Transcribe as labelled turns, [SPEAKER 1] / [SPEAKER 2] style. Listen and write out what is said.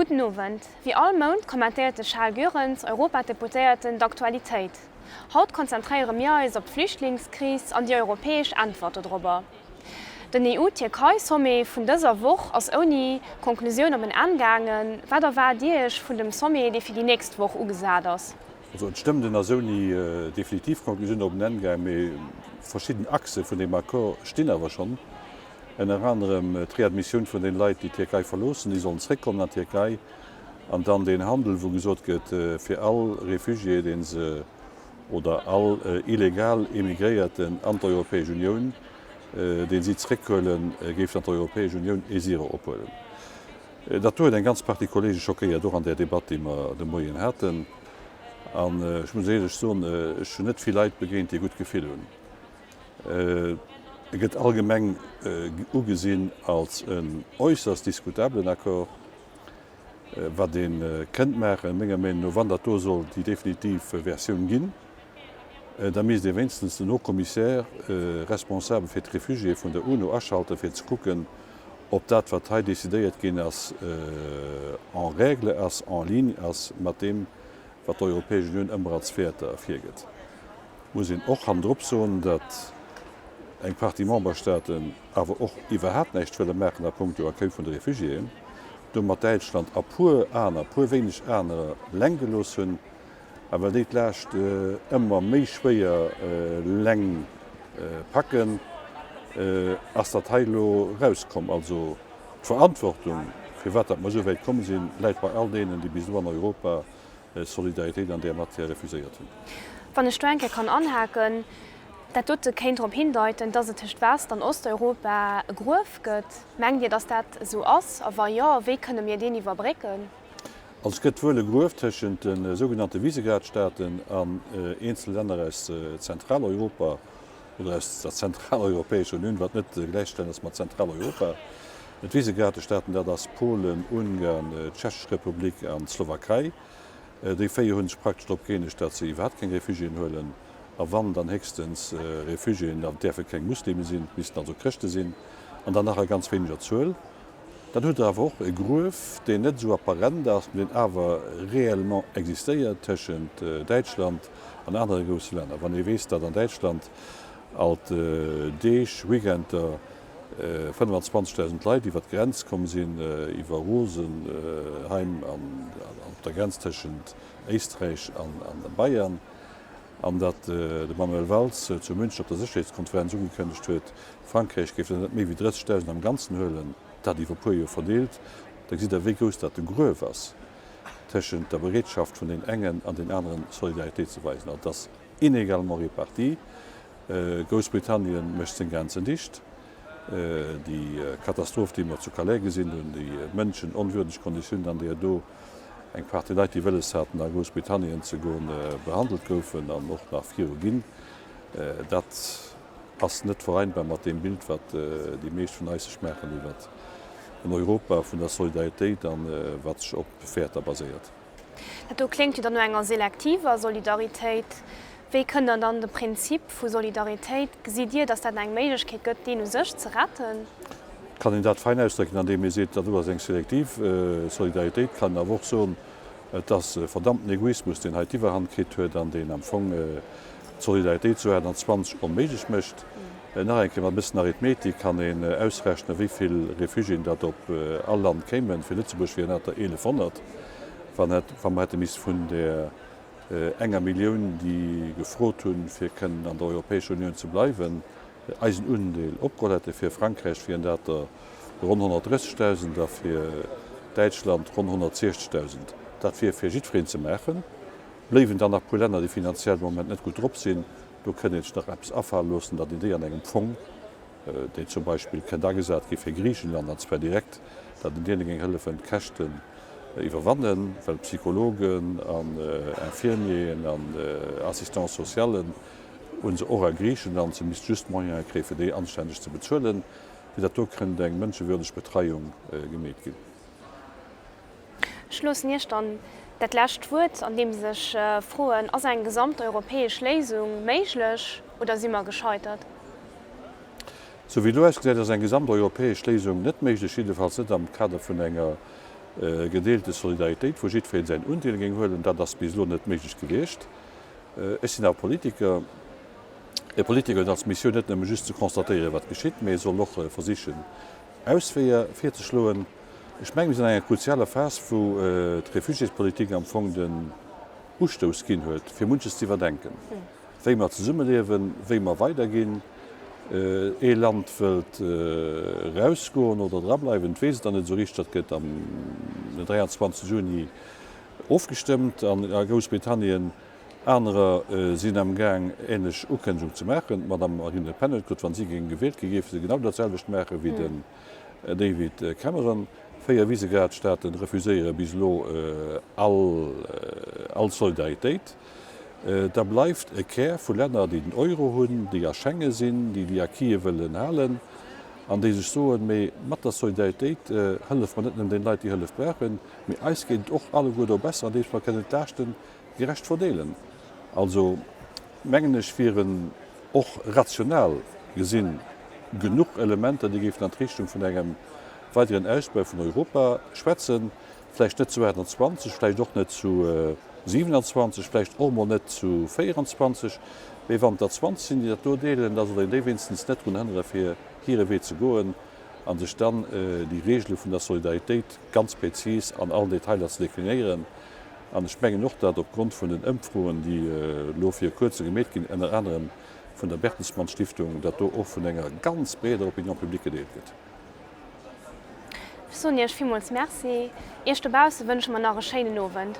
[SPEAKER 1] Gudden Owend. Wéi all Mount kommentéiert de Charles Goerens, Europadeputéierten, d'Aktualitéit. Haut konzentréiere mir eis op d'Flüchtlingskris an déi europäesch Äntwert dodrobber. Den EU-Tierkei-Sommet vun dëser Woch ass ouni Konklusioun op en Enn gaangen. Wat erwaart Dir Iech vun dem Sommet, dee fir déi nächst Woch ugesat ass?
[SPEAKER 2] Also et stëmmt, en ass ouni definitiv Konklusioun op en Enn gaang, mee verschidden Achse vun deem Accord stinn awer schonn. Ënner anerem d'Readmissioun vun den Leit, déi d'Tierkei verloossen, déi sollen zréckkommen an d'Tierkei. An dann deen Handel, wou gesot gëtt, fir all Refugié, dee se, oder all illegal Immigréierten an d'Europäesch Unioun, dee si zréckhuelen, géif dann d'Europäesch Unioun ee Syrer ophuelen. Dat do huet eng ganz Partie Kollege schockéiert, och an där Debatt, déi mer de Moien haten. An ech muss éierlech soen, ech hunn net vill Leit begéint, déi e gutt Gefill hunn. E gëtt allgemeng ugesinn als en äusserst diskutabelen Accord. Wat ee kënnt maachen, menger Meenung no, wann dat do soll déi definitiv Versioun ginn, da misst ee wéinstens den Haut Commissaire responsabel fir d'Refugiéë vun der UNO aschalten, fir ze kucken, ob dat, wat hei decidéiert ginn ass, en règle ass, en ligne ass mat deem, wat d'Europäesch Unioun ëmmer als Wäerter ervirgëtt. Muss een och hannendrop soen, datt eng Partie Memberstaaten awer och iwwerhaapt näischt wëlle maachen a puncto Accueil vun de Refugiéen, domat Däitschland a puer aner, puer wéineg anerer leng gelooss hunn. A well déi d'Laascht ëmmer méi schwéier leng packen, ass dat hei elo erauskomm. Also d'Verantwortung, firwat datt mer esou wäit komm sinn, läit bei all deenen, déi bis elo an Europa Solidaritéit an där Matière refuséiert hunn.
[SPEAKER 1] Wann ech do eng Kéier kann anhaken, Dat dote kéint drop hindeiten, dass et tëscht West an Osteuropa e Gruef gëtt. Mengt Dir, dass dat esou ass? A wa jo, wéi kënne mir deen iwwerbrécken?
[SPEAKER 2] Also et gëtt wuel e Gruef tëschent de sougenannte Visegrad-Staaten an eenzele Länner aus Zentraleuropa oder aus der Zentraleuropäescher Unioun, wat net gläichzestellen ass mat Zentraleuropa. D'Visegrad-Staaten, dat ass Polen, Ungarn, d'Tschechesch Republik an d'Slowakei. Déi 4 hu sech praktesch drop gëeenegt, datt se iwwerhaapt keng Refugiéen huelen, a wann, dann héchstens Refugiéen, dat däerfe keng Muslime sinn, et missten also Chrëschte sinn, an dann nach a ganz wéineger Zuel. Dann hutt Der awer och e Gruef, deen net esou apparent ass, mä deen awer réellement existéiert tëschent Däitschland an anere grousse Länner. Wann ee weess, datt an Däitschland alt Deeg, Weekender 25.000 Leit iwwer d'Grenz komm sinn, iwwer Rosenheim an op der Grenz tëschent Éisträich an Bayern, an datt de Manuel Valls zu München op der Sécherheetskonferenz ugekënnegt huet, Frankräich géif der net méi wéi 30.000 am Ganzen huelen, dat iwwer e puer Joer verdeelt, da gesitt Der, wéi grouss dat de Gruef ass tëschent der Bereetschaft vun den engen an den aneren, Solidaritéit ze weisen. Also et ass inégalement réparti. Groussbritannien mécht seng Grenzen dicht. Déi Katastroph, déi mer zu Calais gesinn hunn, déi mënschenonwürdeg Konditiounen, an deeër do eng Partie Leit, déi wëlles haten, a Groussbritannien ze goen, behandelt goufen an och nach viru ginn, dat ass net vereinbar mat deem Bild, wat déi meescht vun eis sech maachen iwwer en Europa vun der Solidaritéit an wat sech op Wäerter baséiert.
[SPEAKER 1] Dat do kléngt jo dann no enger selektiver Solidaritéit. Wéi kënnt Der dann de Prinzip vu Solidaritéit, gesitt Dir, datt dat eng Méiglechkeet gëtt, deen u sech ze retten?
[SPEAKER 2] Et kann een dat fein ausdrécken, andeem ee seet, dat do ass eng selektiv Solidaritéit. Et kann een awer och soen, et ass e verdammten Egoismus, deen hei d'Iwwerhand kritt huet an deen am Fong d'Solidaritéit zu 28 onméiglech mécht. Nach eng Kéier, mat e bëssen Arithmetik kann een ausrechnen, wéi vill Refugiéen dat op all Land kéimen. Fir Lëtzebuerg wieren dat der 1.100, wa mer hätte misste vun där enger Millioun, déi gefrot hunn, fir kënnen an der Europäescher Unioun ze bleiwen, eisen Undeel opgeholl hätten. Fir Frankräich wieren dat der ronn 130.000 a fir Däitschland ronn 160.000. Dat wier fir jiddwereen ze maachen. Bléiwen dann nach puer Länner, déi finanziell de Moment net gutt drop sinn. Do kënnt een sech nach eppes afale loossen, datt een déi an engem Fong, deen zum Beispill kënnt agesat gi fir Griichenland, an zwar direkt, datt een deene géing hëllefen, d'Käschten iwwerwannen, well Psychologen an Infirmieren an Assistants socialen hu se och a Griichenland, se misste just d'Moyene kréien, fir déi anstänneg ze bezuelen, fir datt do kënnt eng mënschewürdeg Betreiung gemeet ginn.
[SPEAKER 1] Ech loossen Iech dann dat lescht Wuert, andeems ech froen, Ass eng gesamteuropäesch Léisung méiglech oder si mer gescheitert?
[SPEAKER 2] Sou wéi et elo ausgesäit, ass eng gesamteuropäesch Léisung net méiglech, jiddefalls net am Kader vun enger. gedeelte Solidaritéit, wou jiddwereen säin Undeel géing huelen. Dat ass bis elo net méiglech gewiescht. Ech sinn awer Politiker. E Politiker huet als Missioun net nëmme just ze constatéieren, wat geschitt, mee e soll och versichen, Ausweeër virzeschloen. Ech mengen, mir sinn an enger kruzialer Phas, wou d'Refugiéspolitik am Fong den Ustouss ginn huet, fir munches ze iwwerdenken, wéi mer zesummeliewen, wéi mer weiderginn. Ee Land wëllt erausgoen oder drableiwen, et weess et nach net esou richteg. Dat gëtt am 23 Juni ofgestëmmt a Groussbritannien. Anerer sinn am Gaang änlech Ukënnegung ze maachen. D'Madame Marine Le Pen huet gesot, wa si géing gewielt ginn, géife se genau dat selwecht maache wéi den David Cameron. 4 Visegrad-Staaten refuséiere bis elo all Solidaritéit. Da bleift e Kär vu Länner, déi den Euro hunn, déi a Schengen sinn, déi déi Acquise wëllen halen an déi sech soen, Mee mat der Solidaritéit hëllefe mer net nëmmen deene Leit, déi Hëllef brauchen, mee eis geet et och alleguer do besser, andeems mer kënnen d'Laaschten gerecht verdeelen. Also mengen ech wieren och rational gesinn genuch Elementer, déi géifen an d'Richtung vun engem weideren Ausbau vun Europa schwätzen. Vläicht net zu 28, vläicht och net zu 27, vläicht och emol net zu 24, mee wann et der 20 sinn, déi dat do deelen, da soll een déi wéinstens net drun hënnere fir hire Wee ze goen a sech dann déi Regele vun der Solidaritéit ganz prezis an allen Detailer ze deklinéieren. An ech mengen och, datt opgrond vun den Ëmfroen, déi elo viru Kuerzem gemeet ginn, ënner anerem vun der Bertelsmann Stiftung, datt do och vun enger ganz breeder Opinion publique gedeelt gëtt.
[SPEAKER 1] Ech soen Iech villmools Merci. Iech dobausse wënsche mer nach e schéinen Owend.